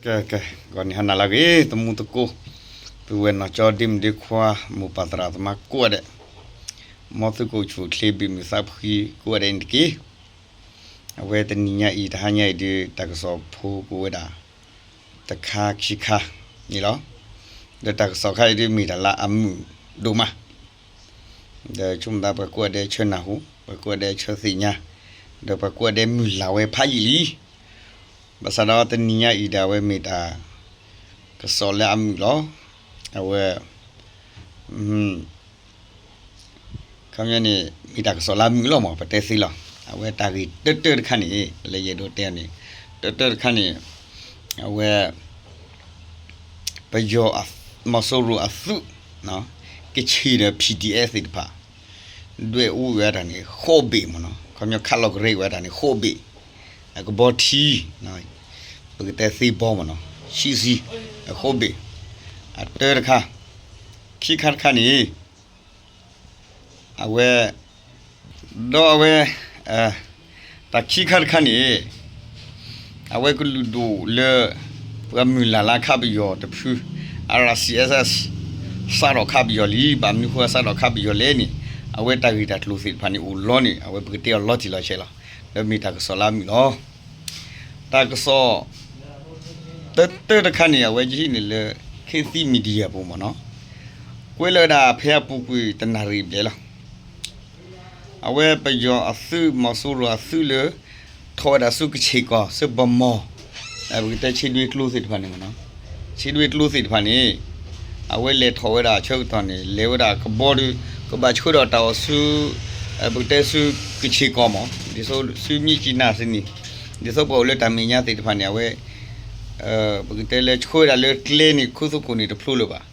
ကဲ ကဲ ဂီၤနံၤဟါနၤလၢအဂ့ၤ သမူသကိး, ပုၢ်ဝဲၢ်နီၢ်ကၠီ ဒ့မုၣ်ဒ့ခွါ မိၢ်ပၢ်သရၣ်သမါကိးဂၤဒဲး, မ်သုကအိၣ်ဆူၣ်အိၣ်ချ့ ဘၣ်မုာ်သးဖှံကိးဂၤဒဲးန့ၣ်တက့ၢ်. အဝဲတနံၤညါအံၤ တဟါညါအံၤဒုး တၢ်ကစီၣ်ဖိကိးဝဲဒၣ် တခါခံခါန့ၣ်လီၤ. ဒီးတၢ်ကစီၣ်ခါအံၤဒုးမ့ၢ်တၢ်လၢအမုာ်ဒိၣ်မး, ဒီးဆိကမိၣ်သး ပှၤကိးဂၤဒဲးဆၢနၢ်ဟူ, ပှၤကိးဂၤဒဲးဆၢသ့ၣ်ညါ, ဒီးပှၤကိးဂၤဒဲးမုၢ်လၢ်ဝဲဖးယံာ်လံ. ဘၣ်ဆၣ်ဒီးတနံၤညါအံၤဒီး အဝဲမ့ၢ်တၢ်ကစီၣ်လၢအမုာ်လီၤ. အဝဲ ခီပညီန့ၣ် မ့ၢ်တၢ်ကစီၣ်လၢအမုာ်လီၤမး ပတဲသ့လီၤ. အဝဲတၢ်ဂ့ၢ်တၢၢ်တၢၢ်တခါန့ၣ် လၢယအဲၣ်ဒိးတဲန့ၣ် တၢၢ်တၢၢ်တခါန့ၣ် အဝဲ ပယီၤ မီၤစိရိၤအသုး ကချ့ၣ်ဒီး PDF သ့ၣ်တဖၣ် ဒွဲၣ်အူဝဲဒၣ်န့ၣ် ဃိးဘ့ၣ်မ့ၢ်နီၤ, ခီပညီခးလီၤကရၢဝဲဒၣ်န့ၣ် ဃိးဘ့ၣ်, အကဘီထံ ပကတဲသ့ဘီမ့ၢ်နီၤ ဆံဆံ အဃိးဘ့ၣ်, အတၢၢ်တခါ, ခံခါတခါန့ၣ် အဝဲ ဒီးအဝဲ တၢ်ခံခါတခါန့ၣ် အဝဲကလုာ်ဒိၣ်လၢ ပှၤမုၢ်လၢ်လၢခးပယီၤတဖု RCSS စးထီၣ်ခးပယီၤလံ, ဘၣ်မနုၤဃိစးထီၣ်ခးပယီၤလဲၣ်န့ၣ် အဝဲတၢ်ဂ့ၢ်တၢ်ကျိၤသ့ၣ်တဖၣ်န့ၣ်အိၣ်လီၤန့ၣ် အဝဲပကတဲအီၤလီၤတံၢ်လီၤဆဲးလီၤ. ဒီးမ့ၢ်တၢ်ကစီၣ်လၢအမုာ်လီၤ. တၢ်ကစီၣ် တၢၢ်တၢၢ်တခါန့ၣ် အဝဲယဟံးန့ၢ်လၢ ခေတ်သစ် Media ပူၤမ့ၢ်နီၤ, ကွဲးလီၤဝဲဒၣ်ဖဲအပူၤကွံာ်တနၣ်ရံၣ်ဘျဲၣ်လီၤ. အဝဲပယီၤအသုး မီၤစိရိၤအသုးလၢ ထီၣ်ဝဲဒၣ်ဆူကချ့ၣ်ကီၢ် ဆူဗမီၤ ပကတဲဆ့ဒွ့ကျိသ့ၣ်တဖၣ်န့ၣ်မ့ၢ်နီၤ, ဆ့ဒွ့ကျိသ့ၣ်တဖၣ်န့ၣ် အဝဲလဲၤထီၣ်ဝဲဒၣ်ဆၢကတီၢ်န့ၣ် လဲၤဝဲဒၣ်ကဘီဒီး ကဘၣ်ဆှၢဒီးတၢ်အီၣ်ဆူ ပကတဲဆူကချ့ၣ်ကီၢ်မ့ၢ် ဒ်သိးဆူမြစ်ကြီးနားသ့ၣ်န့ၣ် ဒ်သိးပှၤအိၣ်လၢတၢ်မဲာ်ညါသ့ၣ်တဖၣ်န့ၣ် အဝဲ ပကတဲလၢဆှၢဝဲဒၣ်လၢကျဲန့ၣ် ခိၣ်သိခိၣ်န့ၣ်တဖျိလၢၤဘၣ်,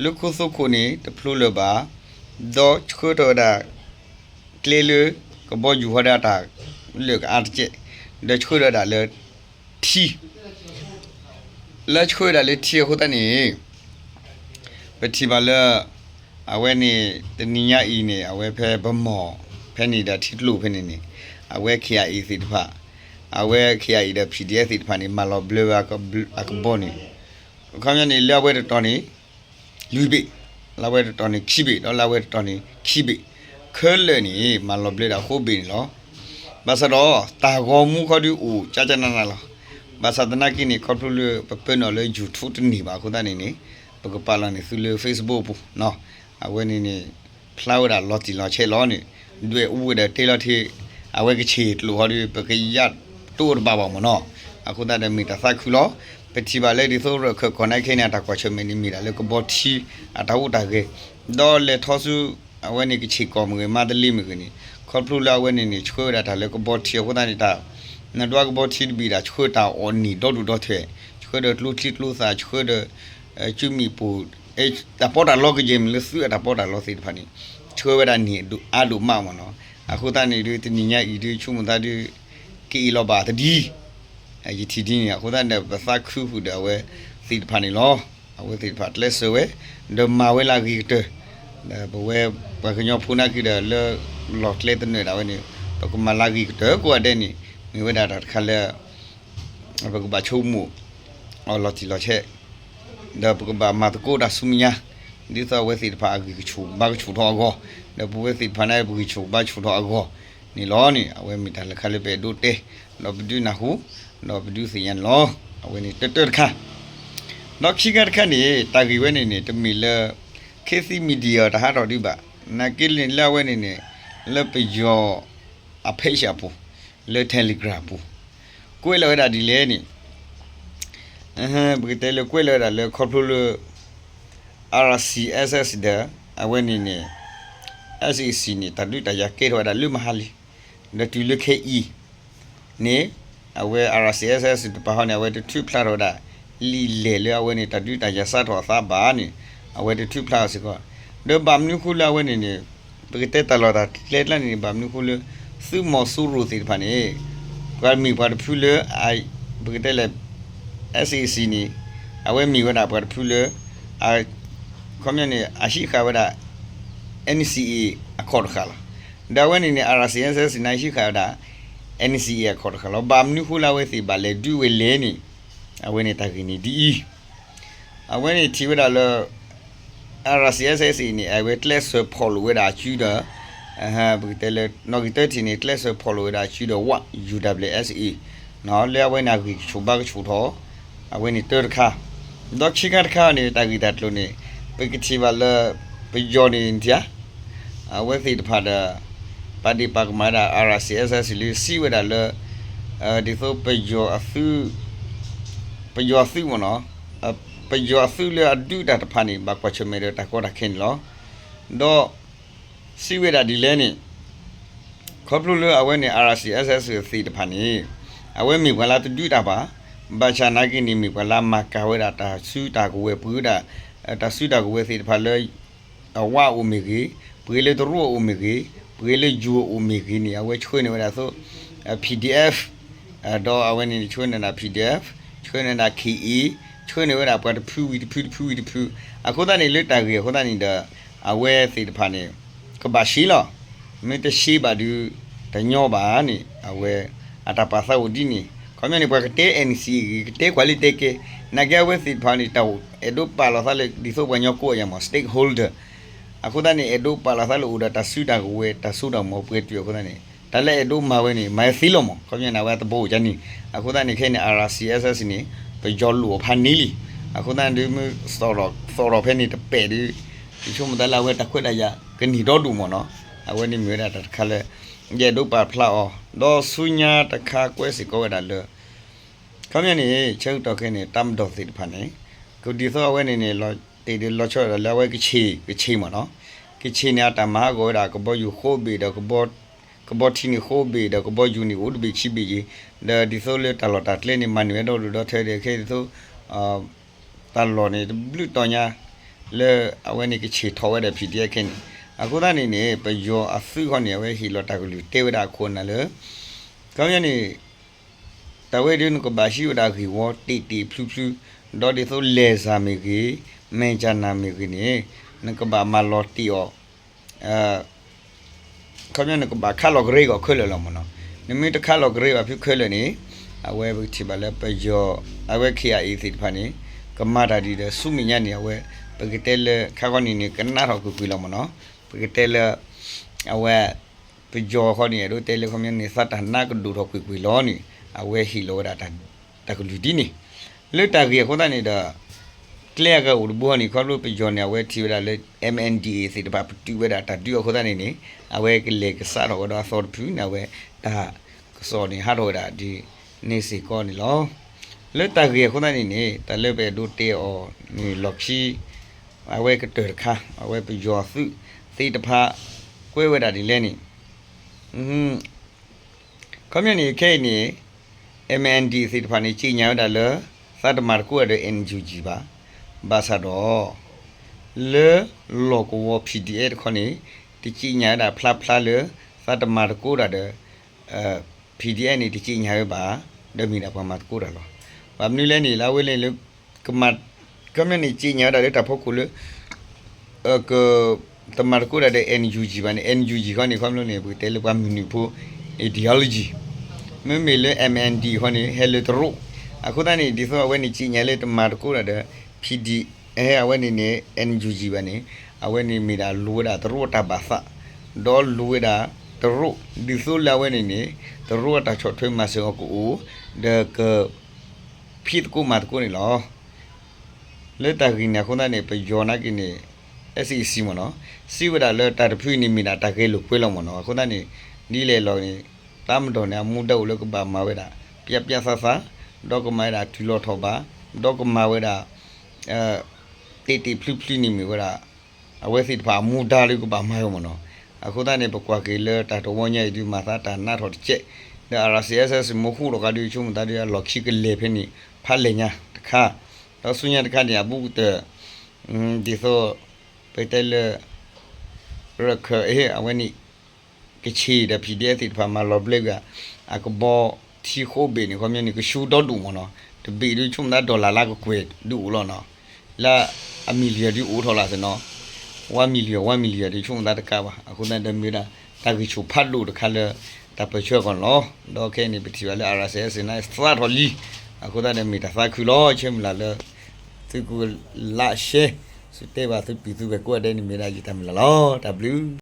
လၢခိၣ်သိခိၣ်န့ၣ်တဖျိလၢၤဘၣ်, ဒီးဆှၢထီၣ်ဝဲဒၣ် ကျဲလၢ ကဘီယူၤဟီဒၣ်တၢ်လၢာ်ကအါတကဲး, ဒီးဆှၢထီၣ်ဝဲဒၣ်လၢထံ လၢဆှၢဝဲဒၣ်လၢထံအဃိသတးန့ၣ် ပထံၣ်ဘၣ်လၢ အဝဲန့ၣ် တနံၤညါအံၤန့ၣ် အဝဲဖဲဗမီၤ ဖဲန့ၣ်ဒီးထံကျိဖဲန့ၣ်န့ၣ် အဝဲ KIA သ့ၣ်တဖၣ် အဝဲ KIA ဒီး PDF သ့ၣ်တဖၣ်န့ၣ် မၤလီၤဘျၢဝဲအကဘီန့ၣ် အခီပညီန့ၣ် လၢအဝဲတတီၤန့ၣ် လွံၢ်ဘ့ၣ်, လၢအဝဲတတီၤန့ၣ်ခံဘ့ၣ်, ဒီးလၢအဝဲတတီၤန့ၣ်ခံဘ့ၣ်, ခဲလၢာ်န့ၣ် မၤလီၤဘျၢဒၣ်ဃိးဘ့ၣ်န့ၣ်လီၤ. ဘၣ်ဆၣ်ဒီး တၢ်ဂီၤမူခီဒုးအိၣ်ကၠၢ်ကၠၢ်နးနးလီၤ. ဘၣ်ဆၣ်သနာ်က့န့ၣ် ခီဖျိလၢပပာ်န့ၢ်အီၤလၢ YouTube တန့ၢ်ဘၣ်အဃိသတးန့ၣ်န့ၣ် ပကပာ်လီၤန့ၢ်သုလၢ Facebook ပူၤ, အဝဲန့ၣ်န့ၣ် ဖျါဝဲဒၣ်လီၤတံၢ်လီၤဆဲးလီၤန့ၣ် ဒွဲၣ်အူဝဲဒီးတဲလီၤထံး အဝဲကချ့ၣ်ကျိာ်ဃီဒီး ပကယၢ်တိၢ်တဘၣ်ဘၣ်မ့ၢ်နီၤ. အဃိသတးဒီးမ့ၢ်တၢ်သးခုလီၤ. ပထံၣ်ဘၣ်လၢဒ်သိးရၢၢ်ခၢၣ်ကီၢ်နာ်က့န့ၣ် အတၢ်ကွၢ်ဆၢၣ်မဲာ်န့ၣ်မ့ၢ်ဒၣ်လၢကဘီထံ အတၢ်ဟူးတၢ်ဂဲၤ, ဒီးလဲၤထီၣ်ဆူ အဝဲန့ၣ်ကချ့ၣ်ကီၢ်မ့ၢ်ဂ့ၤ မါတလ့မ့ၢ်ဂ့ၤန့ၣ် ခီဖျိလၢအဝဲန့ၣ်န့ၣ် ဆှၢဝဲဒၣ်တၢ်လၢကဘီထံအဃိသတးန့ၣ် တၢ် နဒွးကဘီထံတဘ့ၣ်ဒၣ် ဆှၢတၢ်အီၣ်န့ၢ်ဒီဒူၣ်ဒီထၢၣ်, ဆှၢဒီးကျိချံကျိသၣ်, ဆှၢဒီး စုမ့ၣ်ပိၢ်, တၢ်ပီးတၢ်လီကယဲၢ်မ့ၢ်လၢသုးအတၢ်ပီးတၢ်လီသ့ၣ်တဖၣ်န့ၣ် ဆှၢဝဲဒၣ်န့ၢ်အါဒိၣ်မးမ့ၢ်နီၤ. အဃိသတးန့ၣ်ဒုး တနံၤညါအံၤဒုး ဆိကမိၣ်သးဒုး ကအ့ၣ်လိာ်ဘၣ်တဒ် ယထံၣ်ဒ်န့ၣ် အဃိသတးန့ၣ် ပသးခုဃုာ်ဒီးအဝဲသ့ၣ်တဖၣ်န့ၣ်လီၤ. အဝဲသ့ၣ်တဖၣ်ကျဲးစၢးဝဲ ဒီးမၤဝဲလၢအဂ့ၤကတၢၢ်, ဒီးပဝဲပှၤကညီဖိနာ်က့ဒီး လၢလီၢ်ကျဲသနၢၣ်ဒၣ်ဝဲန့ၣ် ပကမၤလၢအဂ့ၤကတၢၢ်ကိးဂၤဒဲးန့ၣ် မ့ၢ်ဝဲဒၣ်တၢ်တခါလၢ ပကဘၣ်ဆိကမိၣ်အီၤလီၤတံၢ်လီၤဆဲး ဒီးပကဘၣ်မၤသကိးတၢ်ဆူမဲာ်ညါ ဒ်သိးအဝဲသ့ၣ်တဖၣ်အဂံၢ်ကဆူၣ်ဘါကဆူၣ်ထီၣ်အဂီၢ်, ဒီးပဝဲသ့ၣ်တဖၣ်န့ၣ် ပဂံၢ်ဆူၣ်ဘါဆူၣ်ထီၣ်အဂီၢ်န့ၣ်လီၤန့ၣ် အဝဲမ့ၢ်တၢ်လၢခါလၢပအဲၣ်ဒိးတဲ ဒီးပဒုးနၢ်ဟူ ဒီးပဒုးသ့ၣ်ညါန့ၣ်လီၤ. အဝဲန့ၣ်တၢၢ်တၢၢ်တခါ ဒီးခံခါတခါန့ၣ် တၢ်ဂ့ၢ်ဝဲန့ၣ်န့ၣ် တမ့ၢ်လၢ ခေတ်သစ် Media တဟးထီၣ်ဒံးဘၣ်, နာ်က့န့ၣ်လၢအဝဲန့ၣ်န့ၣ် လၢပယီၤအဖဲးစၢ်ပူၤ လၢ Telegram ပူၤ ကွဲးလီၤဝဲဒၣ်ဒ်လဲၣ်န့ၣ် ပကတဲလၢကွဲးလီၤဝဲဒၣ်လၢခီဖျိလၢ RCSS ဒီး အဝဲန့ၣ်န့ၣ် SAC န့ၣ် တၢ်ဒုးတၢ်ယၤကဲထီၣ်ဝဲဒၣ်လၢမဟါလံ, ဒီးတုၤလၢခဲအံၤန့ၣ် အဝဲ RCSS တပၤဟီန့ၣ် အဝဲတထုးဖျါထီၣ်ဝဲဒၣ် လံာ်လဲၢ်လၢအဝဲန့ၣ် တၢ်ဒုးတၢ်ယၤစးထီၣ်အသးဘၣ်န့ၣ် အဝဲတထုးဖျါအီၤစ့ၢ်ကီး, ဒီးဘၣ်မနုၤဃိလၢအဝဲန့ၣ်န့ၣ် ပကတဲတၢ်လီၢ်တၢ်ကျဲကျါန့ၣ်န့ၣ် ဘၣ်မနုၤဃိလၢ သုးမီၤစိရိၤသ့ၣ်တဖၣ်န့ၣ် ပှၤမ့ၢ်ပှၤတဖုလၢ ပကတဲလၢ SAC န့ၣ် အဝဲမ့ၢ်ဝဲဒၣ်ပှၤတဖုလၢ ခီပညီန့ၣ် အဟံးဃာ်ဝဲဒၣ် NCA အခီၣ်တဃာ်လီၤ. ဒီးအဝဲန့ၣ်န့ၣ် RCSS န့ၣ် အဟံးဃာ်ဝဲဒၣ် NCA အခီၣ်တဃာ်လီၤ. ဘၣ်မနုၤဃိလၢအဝဲသ့ၣ်ဘၣ်လဲၤဒုးဝဲလဲၣ်န့ၣ် အဝဲန့ၣ်တၢ်ဂ့ၢ်န့ၣ်ဒ်အံၤ, အဝဲန့ၣ်ထံၣ်ဝဲဒၣ်လၢ RCSS အံၤန့ၣ် အဝဲကျဲးစၢးဖီၣ်လိာ်ဝဲဒၣ်အစုဒီး ပကတဲလၢ နီၣ်ဂံၢ်တၢထံၣ်န့ၣ် ကျဲးစၢးဖီၣ်လိာ်ဝဲဒၣ်အစုဒီးဝး UWSA လၢအဝဲန့ၣ်အဂ့ၢ်ကဆူးဘါကဆူးထီၣ် အဝဲန့ၣ်တၢတခါ, ဒီးခံခါတခါန့ၣ် တၢ်ဂ့ၢ်တၢ်ကျိၤန့ၣ် ပကထံၣ်ဘၣ်လၢ ပယီၤန့ၣ်ထံၣ် အဝဲသ့ၣ်တဖၣ်ဒီး ပာ်ဒ့ၣ်ပာ်ကမၣ်ဝဲဒၣ် RCSS လၢစံးဝဲဒၣ်လၢ ဒ်သိးပယီၤအသုး ပယီၤအသုးမ့ၢ်နီၤ, ပယီၤအသုးလၢအဒုးတၢ်တဖၣ်န့ၣ် ဘၣ်ကွၢ်ဆၢၣ်မဲာ်ဒီးတၢ်ကီတၢ်ခဲန့ၣ်လီၤ. ဒီး စံးဝဲဒၣ်ဒ်လဲၣ်န့ၣ် ခီဖျိလၢအဝဲန့ၣ် RCSS သ့ၣ်တဖၣ်န့ၣ် အဝဲမ့ၢ်ပှၤလၢတဒုးတၢ်ဘၣ်, ဘၣ်ဆၣ်နာ်က့န့ၣ် မ့ၢ်ပှၤလၢမၤကၤဝဲဒၣ်တၢ်စုတၢ်ကဝဲၤပှ့ၤဝဲဒၣ် တၢ်စုတၢ်ကဝဲၤသ့ၣ်တဖၣ်လၢ အဝးအအိၣ်မ့ၢ်ဂ့ၤ, ပှ့ၤလၢတရူးအအိၣ်မ့ၢ်ဂ့ၤ, ပှ့ၤလၢယိၤအအိၣ်မ့ၢ်ဂ့ၤန့ၣ် အဝဲဆှၢန့ၢ်ဝဲဒၣ်သိး PDF ဒီးအဝဲန့ၣ်ဆှၢန့ၢ်ဒၣ် PDF ဆှၢန့ၢ်ဒၣ် ခ့ၣ်အ့ၣ် ဆှၢန့ၢ်ဝဲဒၣ်ပှၤတဖုဝံၤတဖုတဖုဝံၤတဖု, အဃိသတးန့ၣ် လၢတၢ်ဂ့ၢ်အဃိသတးန့ၣ်ဒီး အဝဲသ့ၣ်တဖၣ်န့ၣ် ကဘၣ်ရှဲလီၤ. မ့ၢ်တရှဲဘၣ်ဒီး တညီဘၣ်န့ၣ် အဝဲ အတၢ်ပာ်သးအိၣ်ဒ်န့ၣ် ခီပညီန့ၣ် ပှၤကတဲ NCA ဂ့ၤ ကတဲကွၢ်လၢတဲကဲ, နာ်က့အဝဲသ့ၣ်တဖၣ်န့ၣ် တၢ်အဲၣ်ဒိးပာ်လီၤသးလၢ ဒ်သိးပှၤကညီကိးယၤမ့ၢ် stakeholder အဃိသတးန့ၣ် အဲၣ်ဒိးပာ်လီၤသးလၢအိၣ်ဒီးတၢ်စုတၢ်ကဝဲၤ တၢ်စိတၢ်ကမီၤပှဲၤတုာ်အဃိသတးန့ၣ် တၢ်လၢအဲၣ်ဒိးမၤဝဲန့ၣ် မၤဝဲသ့လီၤမး, ခီပညီန့ၣ် အဝဲတဘိအိၣ်ကန့ၣ်, အဃိသတးန့ၣ် ခဲအံၤန့ၣ် RCSS န့ၣ် ပယီၤလိာ်အီၤဖးန့ၢ်လံ, အဃိသတးန့ၣ်ဒုး မ့ၢ်သီၣ်ထီၣ်ဖဲန့ၣ်တပဲာ်ဒီး ယဆိကမိၣ်သးလၢအဝဲတၢ်ခွဲးတၢ်ယာ်ကန့ၢ်ဒီဒူၣ်မ့ၢ်နီၤ, အဝဲန့ၣ်မ့ၢ်ဝဲဒၣ်တၢ်တခါလၢ ယအဲၣ်ဒိးပာ်ဖျါအီၤ, ဒီးဆူညါတခါကွဲးစ့ၢ်ကီးဝဲဒၣ်လၢ ခီပညီန့ၣ် ဆၢကတီၢ်ခဲအံၤန့ၣ် တပ်မတော်သ့ၣ်တဖၣ်န့ၣ် ကဒ်သိးအဝဲန့ၣ်န့ၣ် လီၤတ့ၢ်ဒီးလီၤဆီဒၣ်တၢ်လၢအဝဲကခ့ၣ် ကခ့ၣ်မ့ၢ်နီၤ, ကခ့ၣ်န့ၣ် အတၢ်မၤဟးဂီၤဝဲဒၣ်ကဘီယူၤဃိးဘ့ၣ်ဒီး ကဘီထံန့ၣ်ဃိးဘ့ၣ်ဒီး ကဘီယူၤန့ၣ်အိၣ်တဘ့ၣ်ခံဘ့ၣ်ယံၤ, ဒီးဒ်သိးလၢတၢ်လီၢ်တၢ်ကျဲန့ၣ် မၤနုၤဝဲဒီဒူၣ်ဒီထၢဒီး ခဲအံၤဒ်သိး တၢ်လီၢ်န့ၣ် တဘျုးတီၤညါ လၢအဝဲန့ၣ်ကခ့ၣ်ထီၣ်ဝဲဒၣ် PDF ခဲအံၤန့ၣ်, အဃိသတးန့ၣ်န့ၣ် ပယီၤအသုးခီန့ၣ် အဝဲဟ့ၣ်လီၤတၢ်ကလုၢ်တဲဝဲဒၣ်အခိၣ်အနၢ်လၢ ခီပညီန့ၣ် တၢ်ဝဲဒၣ်နကဘၣ်ဟံးဝဲဒၣ်ဂ့ၢ်ဝီတ့ၢ်တ့ၢ်ဖျုဖျု, ဒီးဒ်သိးလဲၤစၢ်မ့ၢ်ဂ့ၤ, မဲာ်ကၢ်နၢ်မ့ၢ်ဂ့ၤန့ၣ် နကဘၣ်မၤလီၤတ့ၢ်အီၤ ခီပညီနကဘၣ်ခးလီၤကရၢကီးခဲလၢာ်လီၤမ့ၢ်နီၤ, နမ့ၢ်တခးလီၤကရၢဘၣ်ဖုခဲလၢာ်န့ၣ် အဝဲပကထံၣ်ဘၣ်လၢပယီၤ အဝဲ KIA သ့ၣ်တဖၣ်န့ၣ် ကမၤတၢ်ဒ်ဒီးဆူမဲာ်ညါန့ၣ် အဝဲ ပကတဲလၢခါခီန့ၣ်န့ၣ် ကနးထီၣ်ကွ့ၢ်ကွ့ၢ်လီၤမ့ၢ်နီၤ, ပကတဲလၢ အဝဲ ပယီၤခီန့ၣ် အဲၣ်ဒိးတဲလၢခီပညီန့ၣ် သးတၢ်နါကဒိၣ်ထီၣ်ကွ့ၢ်ကွ့ၢ်လီၤန့ၣ် အဝဲဟ့ၣ်လီၤဝဲဒၣ်တၢ်ကလုၢ်ဒ်န့ၣ်, လၢတၢ်ဂ့ၢ်အဃိသတးန့ၣ်ဒီး ကျဲအဂၤအိၣ်တဘိန့ၣ် ခီဖျိပယီၤန့ၣ် အဝဲထံၣ်ဝဲဒၣ်လၢ MNDAA သ့ၣ်တဖၣ်ပတုာ်ဝဲဒၣ်တၢ်ဒုးအဃိသတးန့ၣ်န့ၣ် အဝဲကလဲၤကစးထီၣ်ဝဲဒီးအသီတဖုန့ၣ် အဝဲတၢ်ကစီၣ်န့ၣ်ဟးထီၣ်ဝဲဒၣ်ဒ်န့ၣ်စ့ၢ်ကီးန့ၣ်လီၤ. လၢတၢ်ဂ့ၢ်အဃိသတးန့ၣ်န့ၣ် တၢ်လၢပအဲၣ်ဒိးတဲအီၤန့ၣ်လီၢ်ခံ အဝဲကတၢၢ်တခါ အဝဲပယီၤသုးသ့ၣ်တဖၣ် ကွဲးဝဲဒၣ်ဒ်လဲၣ်န့ၣ် ခီပညီန့ၣ် ခဲအံၤန့ၣ် MNDAA သ့ၣ်တဖၣ်န့ၣ် ကြေညာဝဲဒၣ်လၢ သးတမၤသကိးဒီး NUG ဘၣ်. ဘၣ်ဆၣ်ဒီး လၢလီၢ်ကဝီၤ PDF တခီန့ၣ် တကြေညာဝဲဒၣ်ဖျါဖျါလၢ သးတမၤသကိးတၢ်ဒီး PDF န့ၣ် တကြေညာဝဲဘၣ်, ဒီးမ့ၢ်ဒၣ်ပှၤမၤသကိးတၢ်လီၤ. ဘၣ်မနုၤလဲၣ်န့ၣ် လၢအဝဲလဲၣ်လၢ ကမၤ ခီပညီန့ၣ် ကြေညာဝဲဒၣ်လၢတၢ်ဖီခိၣ်လၢ က တမၤသကိးတၢ်ဒီး NUG ဘၣ်န့ၣ် NUG ခီန့ၣ် ခီပညီန့ၣ် ပကတဲလၢပှၤမုၢ်နုာ်ဖိ ideology, မ့မ့ၢ်လၢ MNDAA ခီန့ၣ် ဟဲလၢတရူး, အဃိသတးန့ၣ် ဒ်သိးအဝဲန့ၣ် ကြေညာလၢတမၤသကိးတၢ်ဒီး PDF အဝဲန့ၣ်န့ၣ် NUG ဘၣ်န့ၣ် အဝဲန့ၣ်မ့ၢ်ဒၣ်လိၤဝဲဒၣ်တရူးအတၢ်ဘၣ်သး, ဒီးလိၤဝဲဒၣ်တရူး ဒ်သိးလၢအဝဲန့ၣ်န့ၣ် တရူးအတၢ်ဆီၣ်ထွဲမၤစၢၤအီၤကအိၣ် ဒီးက ဖံးသကိးမၤသကိးန့ၣ်လီၤ. လၢတၢ်ဂ့ၢ်န့ၣ်အဃိသတးန့ၣ် ပယီၤနာ်က့န့ၣ် SAC မ့ၢ်နီၤ စံးဝဲဒၣ်လၢတၢ်တဖုအံၤန့ၣ်မ့ၢ်ဒၣ်တၢ်ဂဲၤလိာ်ကွဲလီၤမ့ၢ်နီၤ. အဃိသတးန့ၣ် ဒ်လဲၣ်လီၤန့ၣ် တပ်မတော်န့ၣ် အမူဒါအိၣ်လၢကဘၣ်မၤဝဲဒၣ် ပျီပျီသးသး, ဒီးကမၤဝဲဒၣ်တုၤလီၤထီၣ်ဘး, ဒီးကမၤဝဲဒၣ် တ့တ့ဖျုဖျုန့ၣ်မ့ၢ်ဝဲဒၣ် အဝဲသ့ၣ်တဖၣ်အမူဒါလၢကဘၣ်မၤဝဲမ့ၢ်နီၤ. အဃိသတးန့ၣ် ပကွၢ်က့ၤလၢတၢ်တဝီညါအံၤဒုး မၤသးတၢ်နးထီၣ်တကဲး, ဒီး RCSS မ့ၢ်ဟူးထီၣ်ဃာ်ဒုး ဆိကမိၣ်သးဒုး အလီၢ်ခံကလဲၤဖဲန့ၣ် ဖးလဲၢ်ညါတခါ, ဒီးဆူညါတခါန့ၣ် အဘူးကတၢၢ် ဒ်သိး ပတဲလၢ ရခၢၣ်အဝဲန့ၣ် ကခ့ၣ်ဒီး PDF သ့ၣ်တဖၣ်မၤလီၤဘျဲကွံာ် အကဘီထံဃိးဘ့ၣ်န့ၣ် ခီပညီန့ၣ် ကဆူဒီဒူၣ်မ့ၢ်နီၤ, တဘ့ၣ်ဒုး ဆိကမိၣ်သး dollar လၢကကွဲၢ်ဒုးအိၣ်လီၤနီၤ, လၢအ million ဒုးအိၣ်ထီၣ်လၢ်သနီၤ, one million one million ဒုး ဆိကမိၣ်သးတကးဘၣ်. အဃိသတးဒီးမ့ၢ်ဝဲဒၣ် တၢ်ဂံၢ်ဆူၣ်ဖးဒိၣ်တခါလၢ တၢ်ပၢၢ်ဆၢအဂီၢ်န့ၣ်လီၤ. ဒီးခဲအံၤန့ၣ် ပထံၣ်ဘၣ်လၢ RCSS န့ၣ် သးထီၣ်လံ အဃိသတးန့ၣ်မ့ၢ်တၢ်သးခုလီၤ. ဆၢမုၢ်လၢ်လၢ သုက like share သုတဲဘၣ်သုပုၢ်သုဝဲၢ်ကိးဂၤဒဲးန့ၣ်မ့ၢ်ဒၣ်ယတၢ်မုၢ်လၢ်လီၤ. တၢ်ဘျုး